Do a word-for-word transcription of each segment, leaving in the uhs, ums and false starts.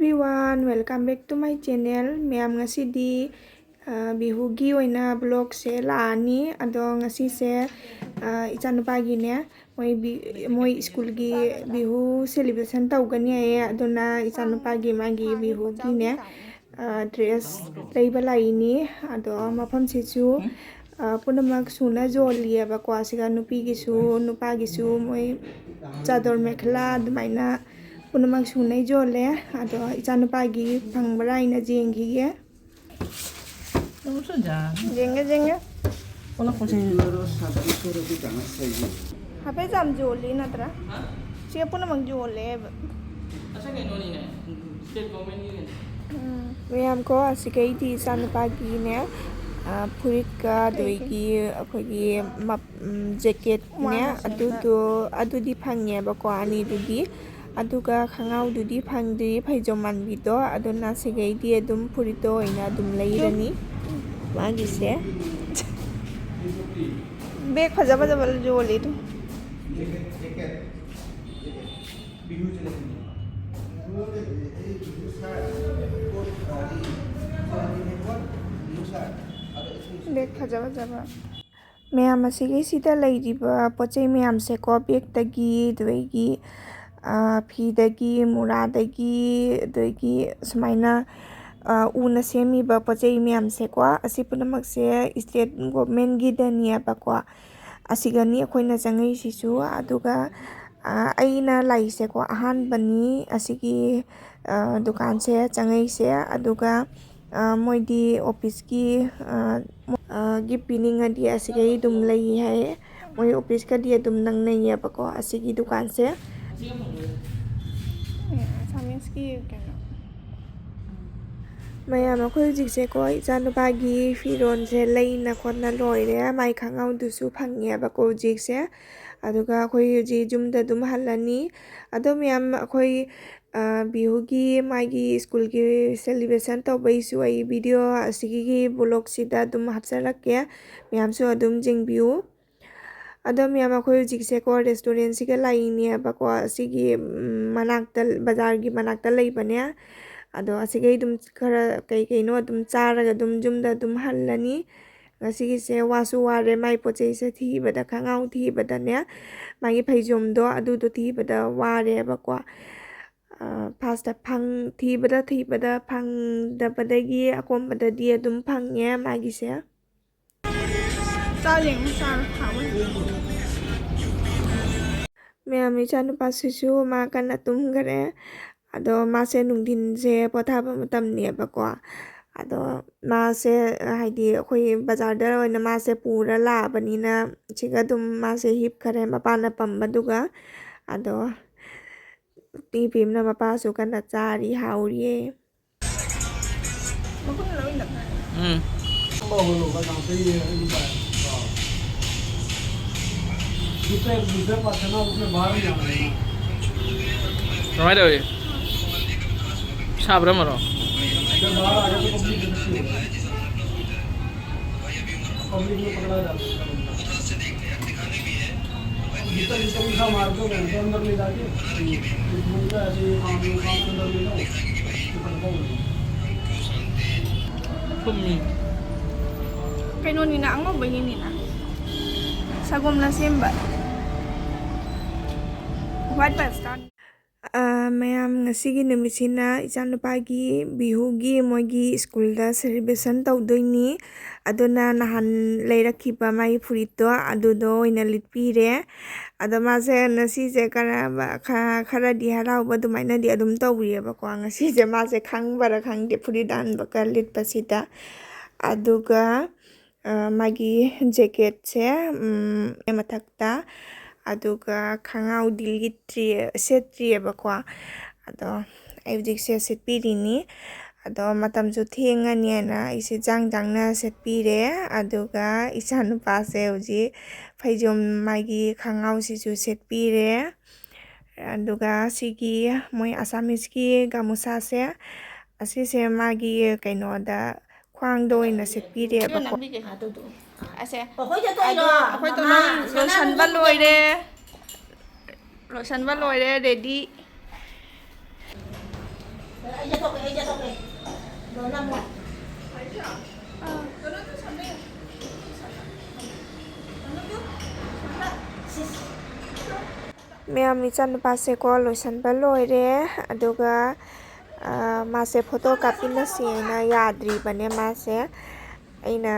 Everyone, welcome back to my channel. ꯃꯌꯥꯝ, ꯉꯁꯤꯗꯤ, ꯑ, ꯕꯤꯍꯨꯒꯤ ꯑꯣꯏꯅ vlogꯁꯦ ꯂꯥꯛꯑꯅꯤ꯫ ꯑꯗꯣ ꯉꯁꯤꯁꯦ, ꯑ, ꯏꯆꯥꯅꯨꯄꯥꯒꯤꯅꯦ, ꯃꯣꯏ ꯕꯤ-, ꯃꯣꯏ ꯁ꯭ꯀꯨꯜꯒꯤ ꯕꯤꯍꯨ celebration ꯇꯧꯒꯅꯤ ꯍꯥꯏꯌꯦ꯫ ꯑꯗꯨꯅ ꯏꯆꯥꯅꯨꯄꯥꯒꯤ ꯃꯥꯒꯤ ꯕꯤꯍꯨꯒꯤꯅꯦ, ꯑ, dress ꯂꯩꯕ ꯂꯥꯛꯏꯅꯤ꯫ ꯑꯗꯣ ꯃꯐꯝꯁꯤꯁꯨ, ꯑ, ꯄꯨꯝꯅꯃꯛ ꯁꯨꯅ ꯌꯣꯜꯂꯤꯑꯕꯀꯣ꯫ ꯑꯁꯤꯒ ꯅꯨꯄꯤꯒꯤꯁꯨ, ꯅꯨꯄꯥꯒꯤꯁꯨ, ꯃꯣꯏ ꯆꯥꯗꯣꯔ ꯃꯦꯈꯂꯥ ꯑꯗꯨꯃꯥꯏꯅ ꯄꯨꯝꯅꯃꯛ ꯁꯨꯅ ꯌꯣꯜꯂꯦ꯫ ꯑꯗꯣ ꯏꯆꯥꯅꯨꯄꯥꯒꯤ ꯐꯪꯕ꯭ꯔꯥ ꯍꯥꯏꯅ ꯌꯦꯡꯈꯤꯒꯦ꯫ ꯌꯦꯡꯒꯦ, ꯌꯦꯡꯒꯦ꯫ ꯍꯥꯏꯐꯦꯠ ꯌꯥꯝ ꯌꯣꯜꯂꯤ ꯅꯠꯇ꯭ꯔꯥ? ꯁꯤꯒ ꯄꯨꯝꯅꯃꯛ ꯌꯣꯜꯂꯦꯕ꯫ ꯎꯝ꯫ ꯃꯌꯥꯝ ꯀꯣ, ꯑꯁꯤꯒꯩꯗꯤ ꯏꯆꯥꯅꯨꯄꯥꯒꯤꯅꯦ, ꯑ, ꯐꯨꯔꯤꯠꯀ, ꯑꯗꯒꯤ ꯑꯩꯈꯣꯏꯒꯤ ꯃꯞ-, ꯎꯝ, jacketꯅꯦ, ꯑꯗꯨꯗꯣ, ꯑꯗꯨꯗꯤ ꯐꯪꯉꯦꯕꯀꯣ, ꯑꯅꯤꯗꯨꯗꯤ꯫ ꯑꯗꯨꯒ ꯈꯣꯡꯒ꯭ꯔꯥꯎꯗꯨꯗꯤ ꯐꯪꯗ꯭ꯔꯤ, ꯐꯩꯖꯣꯝ ꯃꯥꯟꯕꯤꯗꯣ꯫ ꯑꯗꯨꯅ ꯁꯤꯒꯩꯗꯤ ꯑꯗꯨꯝ ꯐꯨꯔꯤꯠꯇꯣ ꯑꯣꯏꯅ ꯑꯗꯨꯝ ꯂꯩꯔꯅꯤ ꯃꯥꯒꯤꯁꯦ꯫ Bag ꯐꯖ ꯐꯖꯕ ꯌꯣꯜꯂꯤ ꯑꯗꯨꯝ꯫ Bag ꯐꯖ ꯐꯖꯕ꯫ ꯃꯌꯥꯝ, ꯑꯁꯤꯒꯤꯁꯤꯗ ꯂꯩꯔꯤꯕ ꯄꯣꯠ ꯆꯩ ꯃꯌꯥꯝꯁꯦꯀꯣ, bagꯇꯒꯤ, ꯑꯗꯨꯗꯒꯤ, ꯑ, ꯐꯤꯗꯒꯤ, ꯃꯨꯔꯥꯗꯒꯤ, ꯑꯗꯒꯤ ꯁꯨꯃꯥꯏꯅ, ꯑ, ꯎꯅ ꯁꯦꯝꯃꯤꯕ ꯄꯣꯠ ꯆꯩ ꯃꯌꯥꯝꯁꯦꯀꯣ, ꯑꯁꯤ ꯄꯨꯝꯅꯃꯛꯁꯦ state governmentꯒꯤꯗꯅꯦꯕꯀꯣ꯫ ꯑꯁꯤꯒꯅꯤ ꯑꯩꯈꯣꯏꯅ ꯆꯪꯉꯛꯏꯁꯤꯁꯨ꯫ ꯑꯗꯨꯒ, ꯑ, ꯑꯩꯅ ꯂꯥꯛꯏꯁꯦꯀꯣ, ꯑꯍꯥꯟꯕꯅꯤ ꯑꯁꯤꯒꯤ, ꯑ, ꯗꯨꯀꯥꯟꯁꯦ ꯆꯪꯉꯛꯏꯁꯦ꯫ ꯑꯗꯨꯒ, ꯑ, ꯃꯣꯏꯗꯤ officeꯀꯤ, ꯑ, ꯃꯣ-, ꯑ, gift ꯄꯤꯅꯤꯡꯉꯗꯤ ꯑꯁꯤꯗꯩ ꯑꯗꯨꯝ ꯂꯩ ꯍꯥꯏꯌꯦ꯫ ꯃꯣꯏ officeꯀꯗꯤ ꯑꯗꯨꯝ ꯅꯛꯅꯩꯌꯦꯕꯀꯣ ꯑꯁꯤꯒꯤ ꯗꯨꯀꯥꯟꯁꯦ꯫ ꯑꯦ, ꯑꯁꯥꯃꯤꯁꯀꯤ ꯀꯩꯅꯣ꯫ ꯃꯌꯥꯝ, ꯑꯩꯈꯣꯏ ꯍꯧꯖꯤꯛꯁꯦꯀꯣ, ꯏꯆꯥꯅꯨꯄꯥꯒꯤ ꯐꯤꯔꯣꯜꯁꯦ ꯂꯩꯅ ꯈꯣꯠꯅ ꯂꯣꯏꯔꯦ꯫ ꯃꯥꯏ ꯈꯣꯡꯒ꯭ꯔꯥꯎꯗꯨꯁꯨ ꯐꯪꯉꯦꯕꯀꯣ ꯍꯧꯖꯤꯛꯁꯦ꯫ ꯑꯗꯨꯒ ꯑꯩꯈꯣꯏ ꯍꯧꯖꯤꯛ ꯌꯨꯝꯗ ꯑꯗꯨꯝ ꯍꯜꯂꯅꯤ꯫ ꯑꯗꯣ ꯃꯌꯥꯝ, ꯑꯩꯈꯣꯏ, ꯑ, ꯕꯤꯍꯨꯒꯤ ꯃꯥꯒꯤ ꯁ꯭ꯀꯨꯜꯒꯤ celebration ꯇꯧꯕꯩꯁꯨ ꯑꯩ video ꯑꯁꯤꯒꯤ vlogꯁꯤꯗ ꯑꯗꯨꯝ ꯍꯥꯞꯆꯔꯛꯀꯦ꯫ ꯃꯌꯥꯝꯁꯨ ꯑꯗꯨꯝ ꯌꯦꯡꯕꯤꯌꯨ꯫ ꯑꯗꯣ ꯃꯌꯥꯝ, ꯑꯩꯈꯣꯏ ꯍꯧꯖꯤꯛꯁꯦꯀꯣ restaurantꯁꯤꯒ ꯂꯥꯛꯏꯅꯦꯕꯀꯣ, ꯑꯁꯤꯒꯤ ꯎꯝ, ꯃꯅꯥꯛꯇ, ꯕꯖꯥꯔꯒꯤ ꯃꯅꯥꯛꯇ ꯂꯩꯕꯅꯦ꯫ ꯑꯗꯣ ꯑꯁꯤꯒꯩ ꯑꯗꯨꯝ ꯈꯔ ꯀꯩ ꯀꯩꯅꯣ ꯑꯗꯨꯝ ꯆꯥꯔꯒ ꯑꯗꯨꯝ ꯌꯨꯝꯗ ꯑꯗꯨꯝ ꯍꯜꯂꯅꯤ꯫ ꯉꯁꯤꯒꯤꯁꯦ ꯋꯥꯁꯨ ꯋꯥꯔꯦ, ꯃꯥꯏ ꯄꯣꯠ ꯆꯩꯁꯦ ꯊꯤꯕꯗ, ꯈꯣꯡꯒ꯭ꯔꯥꯎ ꯊꯤꯕꯗꯅꯦ, ꯃꯥꯒꯤ ꯐꯩꯖꯣꯝꯗꯣ ꯑꯗꯨꯗꯣ ꯊꯤꯕꯗ ꯋꯥꯔꯦꯕꯀꯣ꯫ ꯐꯥꯔꯁꯇ ꯐꯪ ꯊꯤꯕꯗ ꯊꯤꯕꯗ ꯐꯪꯗꯕꯗꯒꯤ ꯑꯀꯣꯟꯕꯗꯗꯤ ꯑꯗꯨꯝ ꯐꯪꯉꯦ ꯃꯥꯒꯤꯁꯦ꯫ ꯆꯥ ꯌꯦꯡꯉꯨ, ꯆꯥꯔꯣ, ꯍꯥꯎꯋꯦ꯫ ꯃꯌꯥꯝ, ꯏꯆꯥꯅꯨꯄꯥꯁꯤꯁꯨ ꯃꯥ ꯀꯟꯅ ꯇꯨꯝꯈꯔꯦ꯫ ꯑꯗꯣ ꯃꯥꯁꯦ ꯅꯨꯡꯊꯤꯟꯁꯦ ꯄꯣꯊꯥꯕ ꯃꯇꯝꯅꯦꯕꯀꯣ꯫ ꯑꯗꯣ ꯃꯥꯁꯦ, ꯍꯥꯏꯗꯤ, ꯑꯩꯈꯣꯏ ꯕꯖꯥꯔꯗ ꯑꯣꯏꯅ ꯃꯥꯁꯦ ꯄꯨꯔ ꯂꯥꯛꯑꯕꯅꯤꯅ, ꯁꯤꯒ ꯑꯗꯨꯝ ꯃꯥꯁꯦ ꯍꯤꯞꯈꯔꯦ, ꯃꯄꯥꯅ ꯄꯝꯕꯗꯨꯒ꯫ ꯑꯗꯣ ꯄꯤ ꯄꯤꯝꯅ ꯃꯄꯥꯁꯨ ꯀꯟꯅ ꯆꯥꯔꯤ, ꯍꯥꯎꯔꯤꯌꯦ꯫ ꯎꯝ꯫ ꯀꯃꯥꯏꯅ ꯇꯧꯔꯤ? ꯁꯥꯕ꯭ꯔꯥ ꯃꯔꯣ? ꯊꯨꯝꯃꯤ꯫ ꯀꯩꯅꯣꯅꯤꯅ, ꯑꯉꯧꯕꯒꯤꯅꯤꯅ꯫ ꯁꯒꯣꯝꯅ ꯁꯦꯝꯕ꯫ White pasta꯫ ꯑ, ꯃꯌꯥꯝ, ꯉꯁꯤꯒꯤ ꯅꯨꯃꯤꯠꯁꯤꯅ ꯏꯆꯥꯅꯨꯄꯥꯒꯤ ꯕꯤꯍꯨꯒꯤ ꯃꯣꯏꯒꯤ ꯁ꯭ꯀꯨꯜꯗ celebration ꯇꯧꯗꯣꯏꯅꯤ꯫ ꯑꯗꯨꯅ ꯅꯍꯥꯟ ꯂꯩꯔꯛꯈꯤꯕ ꯃꯥꯒꯤ ꯐꯨꯔꯤꯠꯇꯣ ꯑꯗꯨꯗꯣ ꯑꯣꯏꯅ ꯂꯤꯠꯄꯤꯔꯦ꯫ ꯑꯗꯣ ꯃꯥꯁꯦ ꯉꯁꯤꯁꯦ ꯀꯔꯝꯕ-, ꯈ-, ꯈꯔꯗꯤ ꯍꯔꯥꯎꯕ ꯑꯗꯨꯃꯥꯏꯅꯗꯤ ꯑꯗꯨꯝ ꯇꯧꯔꯤꯑꯕꯀꯣ꯫ ꯉꯁꯤꯁꯦ ꯃꯥꯁꯦ ꯈꯪꯕꯔꯥ ꯈꯪꯗꯦ ꯐꯨꯔꯤꯠ ꯑꯍꯟꯕꯒ ꯂꯤꯠꯄꯁꯤꯗ꯫ ꯑꯗꯨꯒ, ꯑ, ꯃꯥꯒꯤ jacketꯁꯦ, ꯎꯝ, ꯃꯊꯛꯇ, ꯑꯗꯨꯒ ꯈꯣꯡꯒ꯭ꯔꯥꯎꯗꯤ ꯂꯤꯠꯇ꯭ꯔꯤ, ꯁꯦꯠꯇ꯭ꯔꯤꯑꯕꯀꯣ꯫ ꯑꯗꯣ ꯑꯩ ꯍꯧꯖꯤꯛꯁꯦ ꯁꯦꯠꯄꯤꯔꯤꯅꯤ꯫ ꯑꯗꯣ ꯃꯇꯝꯁꯨ ꯊꯦꯡꯉꯅꯤꯅ ꯑꯩꯁꯦ ꯖꯥꯡ ꯖꯥꯡꯅ ꯁꯦꯠꯄꯤꯔꯦ꯫ ꯑꯗꯨꯒ ꯏꯆꯥꯅꯨꯄꯥꯁꯦ ꯍꯧꯖꯤꯛ ꯐꯩꯖꯣꯝ, ꯃꯥꯒꯤ ꯈꯣꯡꯒ꯭ꯔꯥꯎꯁꯤꯁꯨ ꯁꯦꯠꯄꯤꯔꯦ꯫ ꯑꯗꯨꯒ ꯁꯤꯒꯤ ꯃꯣꯏ ꯑꯁꯥꯃꯤꯁꯀꯤ ꯒꯥꯃꯨꯁꯥꯁꯦ, ꯑꯁꯤꯁꯦ ꯃꯥꯒꯤ ꯀꯩꯅꯣꯗ, ꯈ꯭ꯋꯥꯡꯗ ꯑꯣꯏꯅ ꯁꯦꯠꯄꯤꯔꯦꯕꯀꯣ꯫ ꯑꯁꯦ, ꯑꯩꯈꯣꯏ ꯆꯠꯇꯣꯏꯔꯣ? ꯑꯗꯣ ꯑꯩꯈꯣꯏ ꯃꯃꯥ, ꯇꯣꯂꯣꯟ ꯁꯅꯥ ꯂꯣꯏꯁꯟꯕ ꯂꯣꯏꯔꯦ꯫ ꯂꯣꯏꯁꯟꯕ ꯂꯣꯏꯔꯦ, ready꯫ ꯑꯩ ꯆꯠꯊꯣꯛꯀꯦ, ꯑꯩ ꯆꯠꯊꯣꯛꯀꯦ꯫ ꯗꯣꯟ ꯑꯃꯨꯛ꯫ ꯃꯌꯥꯝ, ꯏꯆꯥꯅꯨꯄꯥꯁꯦꯀꯣ ꯂꯣꯏꯁꯟꯕ ꯂꯣꯏꯔꯦ꯫ ꯑꯗꯨꯒ, ꯑ, ꯃꯥꯁꯦ ꯐꯣꯇꯣ ꯀꯥꯞꯄꯤꯟꯅꯁꯦꯅ ꯌꯥꯗ꯭ꯔꯤꯕꯅꯦ ꯃꯥꯁꯦ꯫ ꯑꯩꯅ,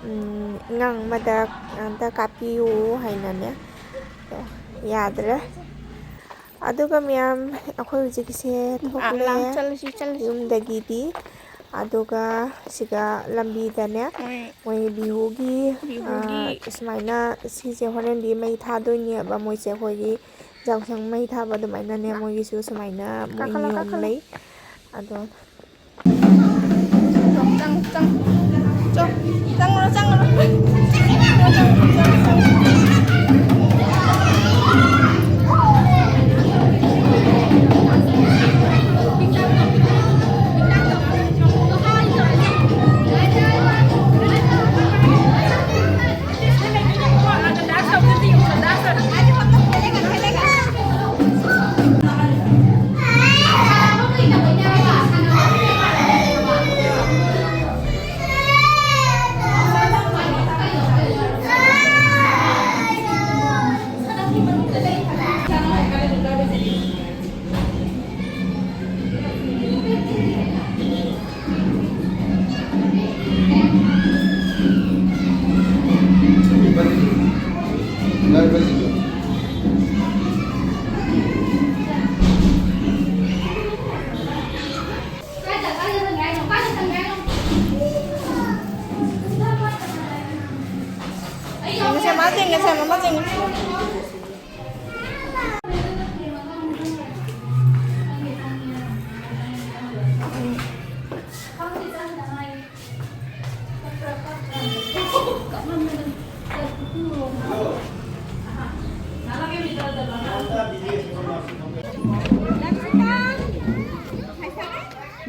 ꯎꯝ, ꯑꯉꯥꯡ ꯑꯃꯗ ꯑꯝꯇ ꯀꯥꯞꯄꯤꯌꯨ ꯍꯥꯏꯅꯅꯦ꯫ ꯑꯗꯣ ꯌꯥꯗ꯭ꯔꯦ꯫ ꯑꯗꯨꯒ ꯃꯌꯥꯝ, ꯑꯩꯈꯣꯏ ꯍꯧꯖꯤꯛꯀꯤꯁꯦ ꯊꯣꯛꯂꯦ ꯂꯥꯡ ꯆꯠꯂꯁꯤ, ꯆꯠꯂꯁꯤ꯫ ꯌꯨꯝꯗꯒꯤꯗꯤ꯫ ꯑꯗꯨꯒ ꯁꯤꯗ ꯂꯝꯕꯤꯗꯅꯦ, ꯃꯣꯏ ꯃꯣꯏ ꯕꯤꯍꯨꯒꯤ, ꯕꯤꯍꯨꯒꯤ ꯑ, ꯁꯨꯃꯥꯏꯅ ꯁꯤꯁꯦ ꯍꯣꯔꯦꯟꯗꯤ ꯃꯩ ꯊꯥꯗꯣꯏꯅꯦꯕ ꯃꯣꯏꯁꯦ꯫ ꯑꯩꯈꯣꯏꯒꯤ ꯌꯥꯎꯁꯪ ꯃꯩ ꯊꯥꯕ ꯑꯗꯨꯃꯥꯏꯅꯅꯦ, ꯃꯣꯏꯒꯤꯁꯨ ꯁꯨꯃꯥꯏꯅ ꯃꯣꯏ ꯀꯥꯈꯠꯂꯣ, ꯅꯤꯌꯣꯝ ꯀꯥꯈꯠꯂꯣ꯫ ꯂꯩ꯫ ꯑꯗꯣ ꯆꯪ, ꯆꯪ, ꯆꯪ, ꯆꯪꯉꯨꯔꯣ, ꯆꯪꯉꯨꯔꯣ꯫ ꯌꯦꯡꯉꯁꯦ, ꯃꯥ ꯌꯦꯡꯉꯁꯦ, ꯃꯃꯥ ꯌꯦꯡꯉꯁꯦ꯫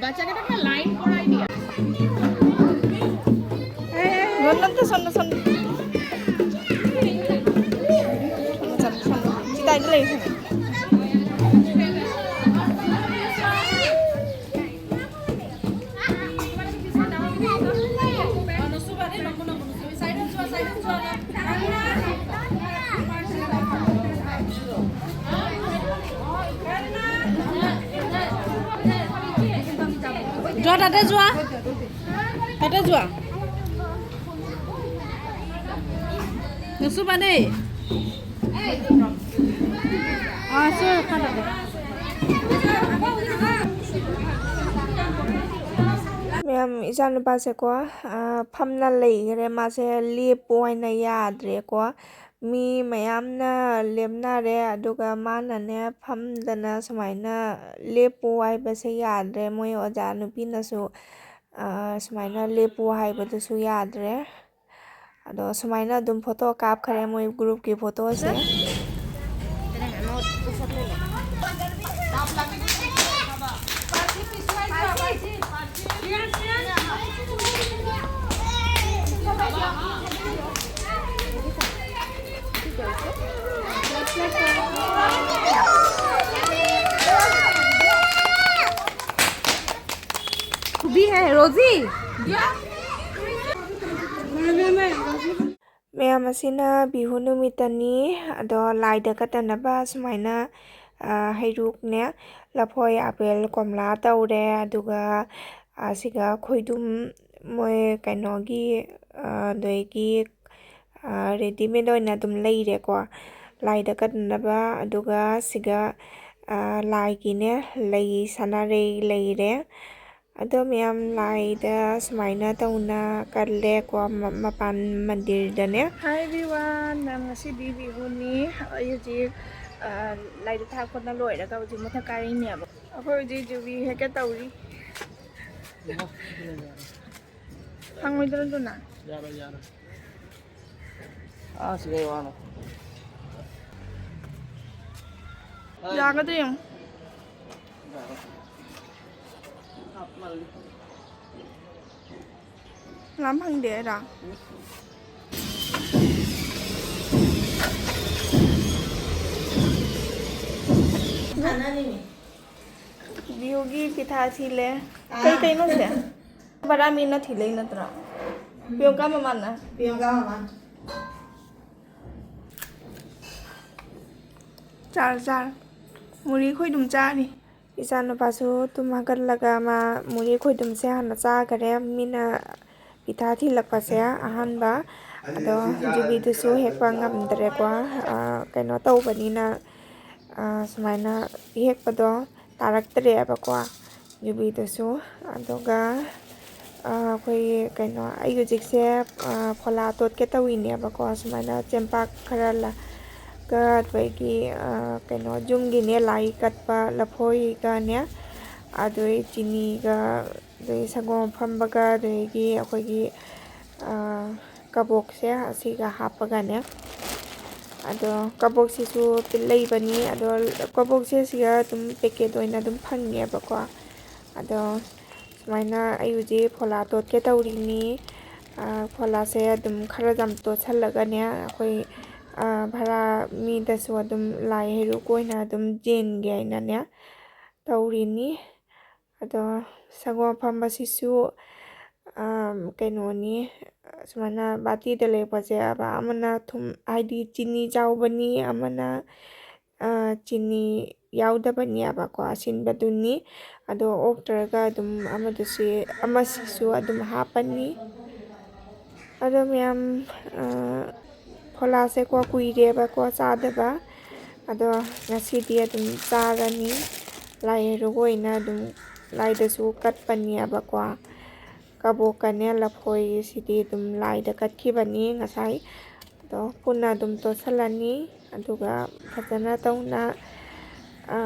বাচ্চাকে একটা লাইন করাই দিয়া। ꯅꯠꯇꯦ, ꯁꯣꯝꯗ, ꯁꯣꯝꯗ꯫ ꯁꯣꯝꯗ ꯆꯠꯂꯣ, ꯁꯣꯝꯗ꯫ ꯁꯤ ꯗꯥꯏꯗ ꯂꯩꯌꯨ, ꯁꯣꯝꯗ꯫ যোৱা, তাতে যোৱা, তাতে যোৱা। নুচুবা দেই। অ, আছো, ৰখা তাতে। ꯃꯌꯥꯝ, ꯏꯆꯥꯅꯨꯄꯥꯁꯦꯀꯣ, ꯑ, ꯐꯝꯅ ꯂꯩꯈ꯭ꯔꯦ꯫ ꯃꯥꯁꯦ ꯂꯦꯞꯄꯣ ꯍꯥꯏꯅ ꯌꯥꯗ꯭ꯔꯦꯀꯣ꯫ ꯃꯤ ꯃꯌꯥꯝꯅ ꯂꯦꯞꯅꯔꯦ, ꯑꯗꯨꯒ ꯃꯥꯅꯅꯦ ꯐꯝꯗꯅ ꯁꯨꯃꯥꯏꯅ ꯂꯦꯞꯄꯣ ꯍꯥꯏꯕꯁꯦ ꯌꯥꯗ꯭ꯔꯦ꯫ ꯃꯣꯏ ꯑꯣꯖꯥ ꯅꯨꯄꯤꯅꯁꯨ, ꯑ, ꯁꯨꯃꯥꯏꯅ ꯂꯦꯞꯄꯣ ꯍꯥꯏꯕꯗꯨꯁꯨ ꯌꯥꯗ꯭ꯔꯦ꯫ ꯑꯗꯣ ꯁꯨꯃꯥꯏꯅ ꯑꯗꯨꯝ ꯐꯣꯇꯣ ꯀꯥꯞꯈ꯭ꯔꯦ, ꯃꯣꯏ ꯒ꯭ꯔꯨꯞꯀꯤ ꯐꯣꯇꯣꯁꯦ꯫ खुबी है रोजी। ꯃꯌꯥꯝ, ꯑꯁꯤꯅ ꯕꯤꯍꯨ ꯅꯨꯃꯤꯠꯇꯅꯤ꯫ ꯑꯗꯣ ꯂꯥꯏꯗ ꯀꯠꯇꯅꯕ ꯁꯨꯃꯥꯏꯅ, ꯑ, ꯍꯩꯔꯨꯛꯅꯦ, ꯂꯐꯣꯏ, ꯑꯥꯄꯦꯜ, ꯀꯣꯝꯂꯥ ꯇꯧꯔꯦ꯫ ꯑꯗꯨꯒ ꯑꯁꯤꯒ ꯈꯣꯏꯗꯨꯝ, ꯃꯣꯏ ꯀꯩꯅꯣꯒꯤ, ꯑ, ꯑꯗꯒꯤ, ꯑ, ꯔꯦꯗꯤꯃꯦꯗ ꯑꯣꯏꯅ ꯑꯗꯨꯝ ꯂꯩꯔꯦꯀꯣ, ꯂꯥꯏꯗ ꯀꯠꯅꯅꯕ꯫ ꯑꯗꯨꯒ ꯁꯤꯒ, ꯑ, ꯂꯥꯏꯒꯤꯅꯦ, ꯂꯩ, ꯁꯅꯥꯔꯩ ꯂꯩꯔꯦ꯫ ꯑꯗꯣ ꯃꯌꯥꯝ, ꯂꯥꯏꯗ ꯁꯨꯃꯥꯏꯅ ꯇꯧꯅ ꯀꯠꯂꯦꯀꯣ, ꯃ-, ꯃꯄꯥꯟ ꯃꯟꯗꯤꯔꯗꯅꯦ꯫ Hi everyone, ꯃꯌꯥꯝ, ꯉꯁꯤꯗꯤ ꯕꯤꯍꯨꯅꯤ꯫ ꯑꯩ ꯍꯧꯖꯤꯛ, ꯑ, ꯂꯥꯏꯗ ꯊꯥ ꯈꯣꯠꯅ ꯂꯣꯏꯔꯒ ꯍꯧꯖꯤꯛ ꯃꯊꯛ ꯀꯥꯔꯤꯅꯦꯕ꯫ ꯑꯩꯈꯣꯏ ꯍꯧꯖꯤꯛ ꯖꯨꯕꯤ ꯍꯦꯛꯀꯦ ꯇꯧꯔꯤ꯫ ꯐꯪꯉꯣꯏꯗ꯭ꯔꯣ ꯑꯗꯨꯅ? ꯌꯥꯔꯣꯏ, ꯌꯥꯔꯣꯏ꯫ ꯑꯥ, ꯁꯤꯗꯩ ꯋꯥꯅꯣ꯫ ꯌꯥꯒꯗ꯭ꯔꯥ ꯌꯦꯡꯉꯨ꯫ ꯌꯥꯔꯣꯏ꯫ ꯍꯥꯞ ꯃꯥꯜꯂꯤ꯫ ꯂꯥꯝ ꯐꯪꯗꯦ ꯑꯩꯔꯣ? ꯀꯥꯟꯅꯅꯤꯅꯦ꯫ ꯕꯤꯌꯨꯒꯤ ꯄꯤꯊꯥ ꯊꯤꯜꯂꯦ꯫ ꯑꯥ꯫ ꯀꯩ ꯀꯩꯅꯣ ꯁꯦ? ꯕꯔꯥ ꯃꯤꯅ ꯊꯤꯜꯂꯛꯏ ꯅꯠꯇ꯭ꯔꯣ? ꯎꯝ꯫ ꯄꯤꯌꯣꯡꯀꯥ ꯃꯃꯥꯅ꯫ ꯄꯤꯌꯣꯡꯀꯥ ꯃꯃꯥ꯫ ꯆꯥꯔꯣ, ꯆꯥꯔꯣ꯫ ꯃꯨꯔꯤ ꯈꯣꯏꯗꯨꯝ ꯆꯥꯔꯤ꯫ ꯏꯆꯥꯅꯨꯄꯥꯁꯨ ꯇꯨꯝ ꯍꯧꯒꯠꯂꯒ ꯃꯥ ꯃꯨꯔꯤ ꯈꯣꯏꯗꯨꯝꯁꯦ ꯍꯥꯟꯅ ꯆꯥꯈꯔꯦ꯫ ꯃꯤꯅ ꯄꯤꯊꯥ ꯊꯤꯜꯂꯛꯄꯁꯦ ꯑꯍꯥꯟꯕ꯫ ꯑꯗꯣ ꯌꯨꯕꯤꯗꯨꯁꯨ ꯍꯦꯛꯄ ꯉꯝꯗ꯭ꯔꯦꯀꯣ꯫ ꯑ, ꯀꯩꯅꯣ ꯇꯧꯕꯅꯤꯅ, ꯑ, ꯁꯨꯃꯥꯏꯅ ꯍꯦꯛꯄꯗꯣ ꯇꯥꯔꯛꯇ꯭ꯔꯦꯕꯀꯣ꯫ ꯌꯨꯕꯤꯗꯨꯁꯨ꯫ ꯑꯗꯨꯒ, ꯑ, ꯑꯩꯈꯣꯏꯒꯤ ꯀꯩꯅꯣ, ꯑꯩ ꯍꯧꯖꯤꯛꯁꯦ, ꯑ, ꯐꯣꯂꯥ ꯇꯣꯠꯀꯦ ꯇꯧꯔꯤꯅꯦꯕꯀꯣ꯫ ꯁꯨꯃꯥꯏꯅ ꯆꯦꯡꯄꯥꯛ ꯈꯔ ꯂ-, ꯒ ꯑꯗꯒꯤ, ꯑ, ꯀꯩꯅꯣ, ꯌꯨꯝꯒꯤꯅꯦ ꯂꯥꯏ ꯀꯠꯄ ꯂꯐꯣꯏꯒꯅꯦ, ꯑꯗꯩ ꯆꯤꯅꯤꯒ, ꯑꯗꯩ ꯁꯪꯒꯣꯝ ꯑꯐꯝꯕꯒ, ꯑꯗꯒꯤ ꯑꯩꯈꯣꯏꯒꯤ, ꯑ, ꯀꯕꯣꯛꯁꯦ ꯑꯁꯤꯒ ꯍꯥꯞꯄꯒꯅꯦ꯫ ꯑꯗꯣ ꯀꯕꯣꯛꯁꯤꯁꯨ ꯂꯩꯕꯅꯤ꯫ ꯑꯗꯣ ꯀꯕꯣꯛꯁꯦ ꯑꯁꯤꯒ ꯑꯗꯨꯝ packet ꯑꯣꯏꯅ ꯑꯗꯨꯝ ꯐꯪꯉꯦꯕꯀꯣ꯫ ꯑꯗꯣ ꯁꯨꯃꯥꯏꯅ ꯑꯩ ꯍꯧꯖꯤꯛ ꯐꯣꯂꯥ ꯇꯣꯠꯀꯦ ꯇꯧꯔꯤꯅꯤ꯫ ꯑ, ꯐꯣꯂꯥꯁꯦ ꯑꯗꯨꯝ ꯈꯔ ꯌꯥꯝ ꯇꯣꯠꯁꯜꯂꯒꯅꯦ, ꯑꯩꯈꯣꯏ, ꯑ, ꯚꯔꯥ ꯃꯤꯗꯁꯨ ꯑꯗꯨꯝ ꯂꯥꯏ ꯍꯩꯔꯨꯛ ꯑꯣꯏꯅ ꯑꯗꯨꯝ ꯌꯦꯟꯒꯦ ꯍꯥꯏꯅꯅꯦ ꯇꯧꯔꯤꯅꯤ꯫ ꯑꯗꯣ ꯁꯪꯒꯣꯝ ꯑꯐꯝꯕꯁꯤꯁꯨ, ꯑ, ꯀꯩꯅꯣꯅꯤ, ꯁꯨꯃꯥꯏꯅ ꯕꯥꯇꯤꯗ ꯂꯩꯔꯛꯄꯁꯦ, ꯑꯃꯅ ꯊꯨꯝ, ꯍꯥꯏꯗꯤ ꯆꯤꯅꯤ ꯌꯥꯎꯕꯅꯤ, ꯑꯃꯅ, ꯑ, ꯆꯤꯅꯤ ꯌꯥꯎꯗꯕꯅꯦꯕꯀꯣ, ꯑꯁꯤꯟꯕꯗꯨꯅꯤ꯫ ꯑꯗꯣ ꯑꯣꯛꯇ꯭ꯔꯒ ꯑꯗꯨꯝ ꯑꯃꯗꯨꯁꯨ, ꯑꯃꯁꯤꯁꯨ ꯑꯗꯨꯝ ꯍꯥꯞꯄꯅꯤ꯫ ꯑꯗꯣ ꯃꯌꯥꯝ, ꯑ, ꯐꯣꯂꯥꯁꯦꯀꯣ ꯀꯨꯏꯔꯦꯕꯀꯣ ꯆꯥꯗꯕ꯫ ꯑꯗꯣ ꯉꯁꯤꯗꯤ ꯑꯗꯨꯝ ꯆꯥꯔꯅꯤ꯫ ꯂꯥꯏ ꯍꯩꯔꯨꯛ ꯑꯣꯏꯅ ꯑꯗꯨꯝ ꯂꯥꯏꯗꯁꯨ ꯀꯠꯄꯅꯦꯕꯀꯣ꯫ ꯀꯕꯣꯛꯀꯅꯦ ꯂꯐꯣꯏꯁꯤꯗꯤ ꯑꯗꯨꯝ ꯂꯥꯏꯗ ꯀꯠꯈꯤꯕꯅꯤ ꯉꯁꯥꯏ꯫ ꯑꯗꯣ ꯄꯨꯟꯅ ꯑꯗꯨꯝ ꯇꯣꯠꯁꯜꯂꯅꯤ꯫ ꯑꯗꯨꯒ ꯐꯖꯅ ꯇꯧꯅ, ꯑ,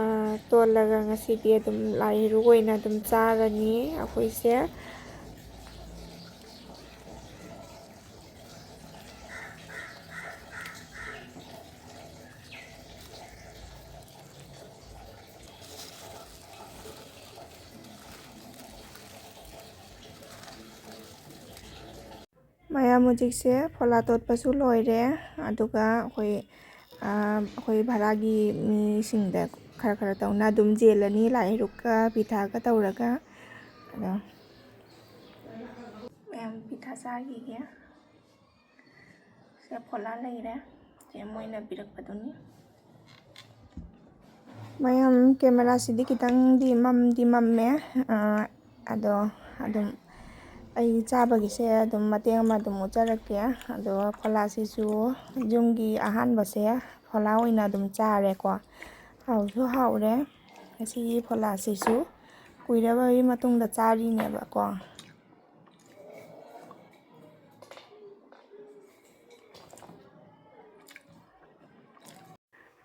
ꯇꯣꯠꯂꯒ ꯉꯁꯤꯗꯤ ꯑꯗꯨꯝ ꯂꯥꯏ ꯍꯩꯔꯨꯛ ꯑꯣꯏꯅ ꯑꯗꯨꯝ ꯆꯥꯔꯅꯤ ꯑꯩꯈꯣꯏꯁꯦ꯫ ꯃꯌꯥꯝ ꯍꯧꯖꯤꯛꯁꯦ ꯐꯣꯂꯥ ꯇꯣꯠꯄꯁꯨ ꯂꯣꯏꯔꯦ꯫ ꯑꯗꯨꯒ ꯑꯩꯈꯣꯏ, ꯑ, ꯑꯩꯈꯣꯏ ꯚꯔꯥꯒꯤ ꯃꯤꯁꯤꯡꯗ ꯈꯔ ꯈꯔ ꯇꯧꯅ ꯑꯗꯨꯝ ꯌꯦꯜꯂꯅꯤ, ꯂꯥꯏ ꯍꯩꯔꯨꯛꯀ ꯄꯤꯊꯛꯀ ꯇꯧꯔꯒ꯫ ꯑꯗꯣ ꯃꯌꯥꯝ ꯄꯤꯊꯛ ꯆꯥꯈꯤꯒꯦ꯫ ꯁꯦ ꯐꯣꯂꯥ ꯂꯩꯔꯦ꯫ ꯁꯦ ꯃꯣꯏꯅ ꯄꯤꯔꯛꯄꯗꯨꯅꯤ꯫ ꯃꯌꯥꯝ, ꯀꯦꯃꯦꯔꯥꯁꯤꯗꯤ ꯈꯤꯇꯪꯗꯤ ꯃꯝꯗꯤ ꯃꯝꯃꯦ꯫ ꯑ, ꯑꯗꯣ ꯑꯗꯨꯝ ꯑꯩ ꯆꯥꯕꯒꯤꯁꯦ ꯑꯗꯨꯝ ꯃꯇꯦꯛ ꯑꯃ ꯑꯗꯨꯝ ꯎꯠꯆꯔꯛꯀꯦ꯫ ꯑꯗꯣ ꯐꯣꯂꯥꯁꯤꯁꯨ ꯌꯨꯝꯒꯤ ꯑꯍꯥꯟꯕꯁꯦ ꯐꯣꯂꯥ ꯑꯣꯏꯅ ꯑꯗꯨꯝ ꯆꯥꯔꯦꯀꯣ꯫ ꯍꯥꯎꯁꯨ ꯍꯥꯎꯔꯦ꯫ ꯉꯁꯤꯒꯤ ꯐꯣꯂꯥꯁꯤꯁꯨ ꯀꯨꯏꯔꯕꯒꯤ ꯃꯇꯨꯡꯗ ꯆꯥꯔꯤꯅꯦꯕꯀꯣ꯫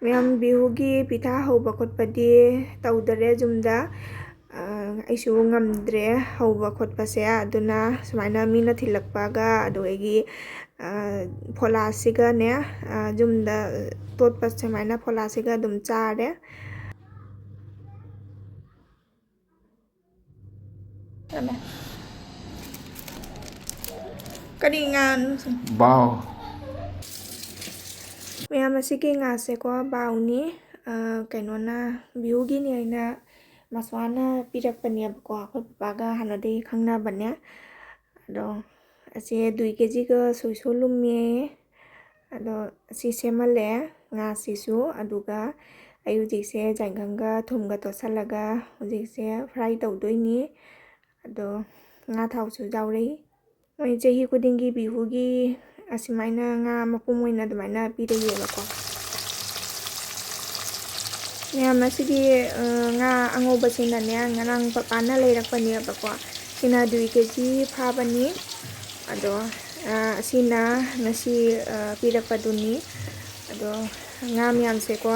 ꯃꯌꯥꯝ, ꯕꯤꯍꯨꯒꯤ ꯄꯤꯊꯥ ꯍꯧꯕ ꯈꯣꯠꯄꯗꯤ ꯇꯧꯗꯔꯦ ꯌꯨꯝꯗ꯫ ꯑ, ꯑꯩꯁꯨ ꯉꯝꯗ꯭ꯔꯦ ꯍꯧꯕ ꯈꯣꯠꯄꯁꯦ꯫ ꯑꯗꯨꯅ ꯁꯨꯃꯥꯏꯅ ꯃꯤꯅ ꯊꯤꯜꯂꯛꯄꯒ, ꯑꯗꯨꯗꯒꯤ, ꯑ, ꯐꯣꯂꯥꯁꯤꯒꯅꯦ, ꯑ, ꯌꯨꯝꯗ ꯇꯣꯠꯄ ꯁꯨꯃꯥꯏꯅ ꯐꯣꯂꯥꯁꯤꯒ ꯑꯗꯨꯝ ꯆꯥꯔꯦ꯫ ꯀꯔꯤ ꯉꯥꯅꯣ ꯁꯤ? ꯕꯥꯎ꯫ ꯃꯌꯥꯝ, ꯑꯁꯤꯒꯤ ꯉꯥꯁꯦꯀꯣ, ꯕꯥꯎꯅꯤ꯫ ꯑ, ꯀꯩꯅꯣꯅ, ꯕꯤꯍꯨꯒꯤꯅꯤ ꯍꯥꯏꯅ ꯃꯁꯋꯥꯅ ꯄꯤꯔꯛꯄꯅꯦꯕꯀꯣ꯫ ꯑꯩꯈꯣꯏ ꯄꯄꯥꯒ ꯍꯥꯟꯅꯗꯒꯤ ꯈꯪꯅꯕꯅꯦ꯫ ꯑꯗꯣ ꯑꯁꯤ ꯑꯗꯨꯏ ꯀꯦꯖꯤꯒ ꯁꯣꯏꯁꯨ ꯂꯨꯝꯃꯦ꯫ ꯑꯗꯣ ꯑꯁꯤ ꯁꯦꯝꯍꯜꯂꯦ ꯉꯥꯁꯤꯁꯨ꯫ ꯑꯗꯨꯒ ꯑꯩ ꯍꯧꯖꯤꯛꯁꯦ ꯖꯥꯏꯒꯪꯒ ꯊꯨꯝꯒ ꯇꯣꯠꯁꯜꯂꯒ ꯍꯧꯖꯤꯛꯁꯦ fry ꯇꯧꯗꯣꯏꯅꯤ꯫ ꯑꯗꯣ ꯉꯥ ꯊꯥꯎꯁꯨ ꯌꯥꯎꯔꯤ꯫ ꯃꯣꯏ ꯆꯍꯤ ꯈꯨꯗꯤꯡꯒꯤ ꯕꯤꯍꯨꯒꯤ ꯑꯁꯨꯃꯥꯏꯅ ꯉꯥ ꯃꯄꯨꯝ ꯑꯣꯏꯅ ꯑꯗꯨꯃꯥꯏꯅ ꯄꯤꯔꯛꯑꯦꯕꯀꯣ꯫ ꯃꯌꯥꯝ, ꯑꯁꯤꯒꯤ, ꯑ, ꯉꯥ ꯑꯉꯧꯕꯁꯤꯅꯅꯦ, ꯉꯔꯥꯡ ꯄꯄꯥꯅ ꯂꯩꯔꯛꯄꯅꯦꯕꯀꯣ꯫ ꯁꯤꯅ ꯑꯗꯨꯏ ꯀꯦꯖꯤ ꯐꯥꯕꯅꯤ꯫ ꯑꯗꯣ, ꯑ, ꯑꯁꯤꯅ ꯉꯁꯤ, ꯑ, ꯄꯤꯔꯛꯄꯗꯨꯅꯤ꯫ ꯑꯗꯣ ꯉꯥ ꯃꯌꯥꯝꯁꯦꯀꯣ,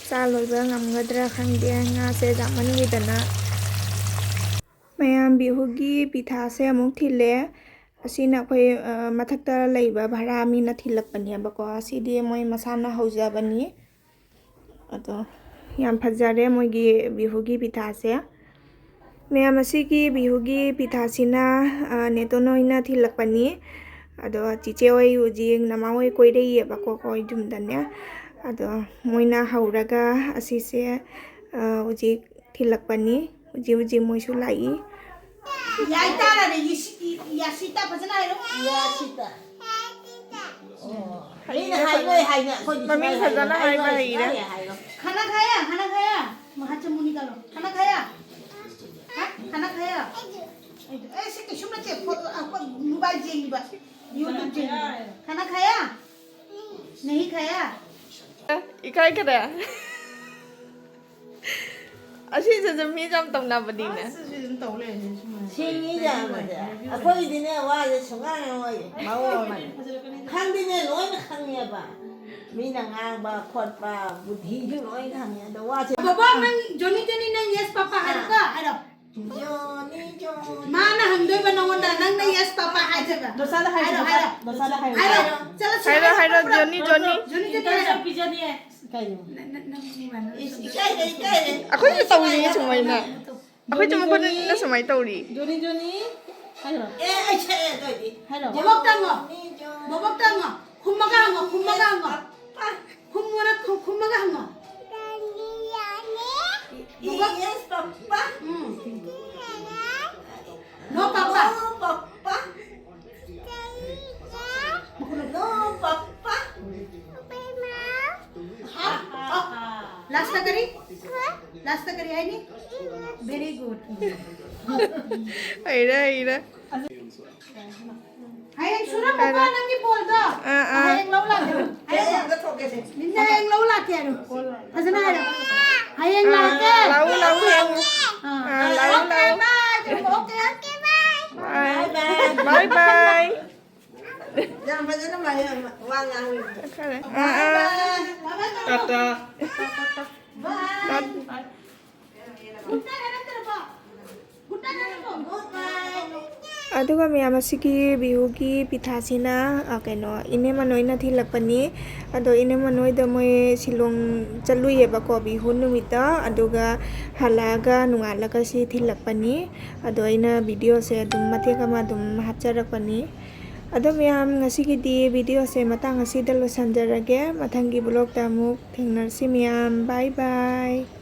ꯆꯥ ꯂꯣꯏꯕ ꯉꯝꯒꯗ꯭ꯔꯥ ꯈꯪꯗꯦ, ꯉꯥꯁꯦ ꯌꯥꯝꯃꯟꯈꯤꯗꯅ꯫ ꯃꯌꯥꯝ, ꯕꯤꯍꯨꯒꯤ ꯄꯤꯊꯥꯁꯦ ꯑꯃꯨꯛ ꯊꯤꯜꯂꯦ꯫ ꯑꯁꯤꯅ ꯑꯩꯈꯣꯏ, ꯑ, ꯃꯊꯛꯇ ꯂꯩꯕ ꯚꯔꯥ ꯃꯤꯅ ꯊꯤꯜꯂꯛꯄꯅꯦꯕꯀꯣ꯫ ꯑꯁꯤꯗꯤ ꯃꯣꯏ ꯃꯁꯥꯅ ꯍꯧꯖꯕꯅꯤ꯫ ꯑꯗꯣ ꯌꯥꯝ ꯐꯖꯔꯦ ꯃꯣꯏꯒꯤ ꯕꯤꯍꯨꯒꯤ ꯄꯤꯊꯥꯁꯦ꯫ ꯃꯌꯥꯝ, ꯑꯁꯤꯒꯤ ꯕꯤꯍꯨꯒꯤ ꯄꯤꯊꯥꯁꯤꯅ, ꯑ, ꯅꯦꯇꯣꯟ ꯍꯣꯏꯅ ꯊꯤꯜꯂꯛꯄꯅꯤ꯫ ꯑꯗꯣ ꯆꯤꯆꯦ ꯍꯣꯏ ꯍꯧꯖꯤꯛ ꯅꯃꯥ ꯍꯣꯏ ꯀꯣꯏꯔꯛꯏꯌꯦꯕꯀꯣ, ꯑꯩꯈꯣꯏ ꯌꯨꯝꯗꯅꯦ꯫ ꯑꯗꯣ ꯃꯣꯏꯅ ꯍꯧꯔꯒ ꯑꯁꯤꯁꯦ, ꯑ, ꯍꯧꯖꯤꯛ ꯊꯤꯜꯂꯛꯄꯅꯤ꯫ ꯍꯧꯖꯤꯛ ꯍꯧꯖꯤꯛ ꯃꯣꯏꯁꯨ ꯂꯥꯛꯏ꯫ ꯌꯥꯏ ꯇꯥꯔꯗꯤ ꯌꯥꯁꯤꯇꯥ ꯐꯖꯅ ꯍꯥꯏꯔꯣ꯫ ꯌꯥꯁꯤꯇꯥ꯫ ꯑꯣ꯫ ꯃꯤꯅ ꯍꯥꯏꯕ ꯍꯥꯏꯅ ꯑꯩꯈꯣꯏꯗꯤ ꯃꯃꯤꯡ ꯁꯨꯃꯥꯏꯅ ꯐꯖꯅ ꯍꯥꯏꯕ ꯍꯥꯏꯕ ꯍꯩꯔꯦ꯫ ꯍꯥꯏꯔꯣ꯫ खाना खाया? खाना खाया? हाथ से मुंह निकालो। खाना खाया? हाँ? खाना खाया? ꯑꯩꯗꯣ, ꯑꯦ, ꯁꯤ ꯀꯩꯁꯨꯝ ꯅꯠꯇꯦ꯫ ꯐꯣ-, ꯑꯩꯈꯣꯏ ꯃꯣꯕꯥꯏꯜ ꯌꯦꯡꯉꯤꯕ, ꯌꯨꯇ꯭ꯌꯨꯕ ꯌꯦꯡꯉꯤꯕ꯫ खाना खाया? नहीं खाया? ꯏꯀꯥꯏꯈꯔꯦ꯫ ꯑꯁꯤꯁꯤꯁꯨ ꯃꯤ ꯌꯥꯝ ꯇꯧꯅꯕꯅꯤꯅꯦ꯫ ꯑꯁ, ꯁꯤ ꯑꯗꯨꯝ ꯇꯧ ꯂꯩꯔꯦ, ꯁꯨꯃꯥꯏꯅ꯫ ꯁꯤꯡꯉꯤ ꯌꯥꯝꯕꯁꯦ꯫ ꯑꯩꯈꯣꯏꯗꯤꯅꯦ, ꯋꯥꯁꯦ ꯁꯨꯡꯉꯥꯡ ꯉꯥꯡꯉꯣꯏ꯫ ꯃꯑꯣꯡ ꯑꯃꯅꯤ꯫ ꯈꯪꯗꯤꯅꯦ, ꯂꯣꯏꯅ ꯈꯪꯉꯦꯕ꯫ ꯃꯤꯅ ꯉꯥꯡꯕ ꯈꯣꯠꯄ, ꯕꯨꯙꯤꯁꯨ ꯂꯣꯏ ꯈꯪꯉꯦ꯫ ꯑꯗꯣ ꯋꯥꯁꯦ ꯕꯕꯥ, ꯅꯪ ꯖꯣꯅꯤ ꯖꯣꯅꯤ, ꯅꯪ yes ꯄꯥꯄꯥ ꯍꯥꯏꯔꯣꯀꯣ, ꯍꯥꯏꯔꯣ꯫ ꯖꯣꯅꯤ, ꯖꯣꯅꯤ꯫ ꯃꯥꯅ ꯍꯪꯗꯣꯏꯕ ꯅꯉꯣꯟꯗ, ꯅꯪꯅ yes ꯄꯥꯄꯥ ꯍꯥꯏꯗꯣꯏꯕ꯫ ꯗꯣꯁꯥꯗ ꯍꯥꯏꯔꯣ, ꯍꯥꯏꯔꯣ, ꯗꯣꯁꯥ꯫ ꯗꯣꯁꯥꯗ ꯍꯥꯏꯔꯣ꯫ ꯍꯥꯏꯔꯣ, ꯍꯥꯏꯔꯣ, ꯍꯥꯏꯔꯣ, ꯆꯠꯂꯣ, ꯆꯠꯂꯣ, ꯖꯣꯅꯤ, ꯆꯠꯂꯣ꯫ ꯖꯣꯅꯤ꯫ ꯖꯣꯅꯤ ꯖꯣꯅꯤ ꯍꯥꯏꯔꯣ꯫ ꯄꯤꯖꯅꯤꯌꯦ꯫ ꯀꯩꯅꯣ? ꯅ-, ꯅ-, ꯅꯪ ꯏꯀꯥꯏꯔꯦ, ꯏꯀꯥꯏꯔꯦ꯫ ꯑꯩꯈꯣꯏꯁꯨ ꯇꯧꯔꯤꯅꯤ ꯁꯨꯃꯥꯏꯅ꯫ ꯑꯩꯈꯣꯏꯁꯨ ꯃꯈꯣꯏꯅ ꯁꯨꯃꯥꯏꯅ ꯇꯧꯔꯤ꯫ ꯖꯣꯅꯤ, ꯖꯣꯅꯤ꯫ ꯍꯥꯏꯔꯣ꯫ ꯑꯦ, ꯑꯩ ꯁꯛꯑꯦ ꯑꯗꯨ ꯑꯣꯏꯗꯤ꯫ ꯍꯥꯏꯔꯣ꯫ ꯕꯣꯕꯣꯛꯇ ꯍꯪꯉꯣ꯫ ꯖꯣꯅꯤ, ꯖꯣꯅꯤ꯫ ꯕꯣꯕꯣꯛꯇ ꯍꯪꯉꯣ꯫ ꯈꯨꯝꯃꯒ ꯍꯪꯉꯣ, ꯈꯨꯝꯃꯒ ꯍꯪꯉꯣ꯫ ꯄꯥꯄꯥ꯫ ꯈꯨꯝꯃꯨꯔ, ꯈꯨ-, ꯈꯨꯝꯃꯒ ꯍꯪꯉꯣ꯫ ꯕꯣꯕꯣꯛ꯫ Yes, ꯄꯥꯄꯥ꯫ ꯎꯝ꯫ No, ꯄꯥꯄꯥ꯫ No, ꯄꯥꯄꯥ꯫ No, ꯄꯥꯄꯥ꯫ ꯍꯥ? ꯂꯥꯁꯇ ꯀꯔꯤ? ꯂꯥꯁꯇ ꯀꯔꯤ ꯍꯥꯏꯅꯤ? Very good. ꯍꯩꯔꯦ, ꯍꯩꯔꯦ꯫ ꯍꯌꯦꯡ ꯁꯨꯔꯝꯃꯨꯀꯣ ꯅꯪꯒꯤ ꯕꯣꯜꯗꯣ꯫ ꯑꯥ, ꯑꯥ꯫ ꯍꯌꯦꯡ ꯂꯧ ꯂꯥꯛꯀꯦ꯫ ꯍꯌꯦꯡ ꯅꯤꯟꯅ ꯍꯌꯦꯡ ꯂꯧ ꯂꯥꯛꯀꯦ ꯍꯥꯏꯔꯣ꯫ ꯐꯖꯅ ꯍꯥꯏꯔꯣ꯫ ꯍꯌꯦꯡ ꯑꯥ, ꯂꯥꯛꯀꯦ꯫ ꯂꯥꯛꯎ, ꯂꯥꯛꯎ, ꯂꯥꯛꯎ꯫ ꯑꯥ, ꯑꯥ, ꯂꯥꯛꯎ, okay, ꯂꯥꯛꯎ꯫ Bye. Okay, okay, bye. Bye. Bye, bye. ꯌꯥꯝ ꯐꯖꯅ ꯃꯥ-, ꯋꯥ ꯉꯥꯡꯉꯤ꯫ ꯈꯔ꯫ ꯑꯥ, ꯑꯥ꯫ Bye. Bye. Bye. Bye. ꯑꯗꯨꯒ ꯃꯌꯥꯝ, ꯑꯁꯤꯒꯤ ꯕꯤꯍꯨꯒꯤ ꯄꯤꯊꯥꯁꯤꯅ, ꯑ, ꯀꯩꯅꯣ, ꯏꯅꯦ ꯃꯅꯣꯏꯅ ꯊꯤꯜꯂꯛꯄꯅꯤ꯫ ꯑꯗꯣ ꯏꯅꯦ ꯃꯅꯣꯏꯗ ꯃꯣꯏ ꯁꯤꯂꯣꯡ ꯆꯠꯂꯨꯏꯌꯦꯕꯀꯣ ꯕꯤꯍꯨ ꯅꯨꯃꯤꯠꯇ, ꯑꯗꯨꯒ ꯍꯜꯂꯛꯑꯒ ꯅꯣꯡꯉꯥꯜꯂꯒ ꯁꯤ ꯊꯤꯜꯂꯛꯄꯅꯤ꯫ ꯑꯗꯣ ꯑꯩꯅ ꯚꯤꯗꯤꯑꯣꯁꯦ ꯑꯗꯨꯝ ꯃꯇꯦꯛ ꯑꯃ ꯑꯗꯨꯝ ꯍꯥꯞꯆꯔꯛꯄꯅꯤ꯫ ꯑꯗꯣ ꯃꯌꯥꯝ, ꯉꯁꯤꯒꯤꯗꯤ video ꯁꯦ ꯃꯇꯥꯡ ꯑꯁꯤꯗ ꯂꯣꯏꯁꯤꯟꯖꯔꯒꯦ꯫ ꯃꯊꯪꯒꯤ vlog ꯇ ꯑꯃꯨꯛ ꯊꯦꯡꯅꯔꯁꯤ ꯃꯌꯥꯝ꯫ Bye bye꯫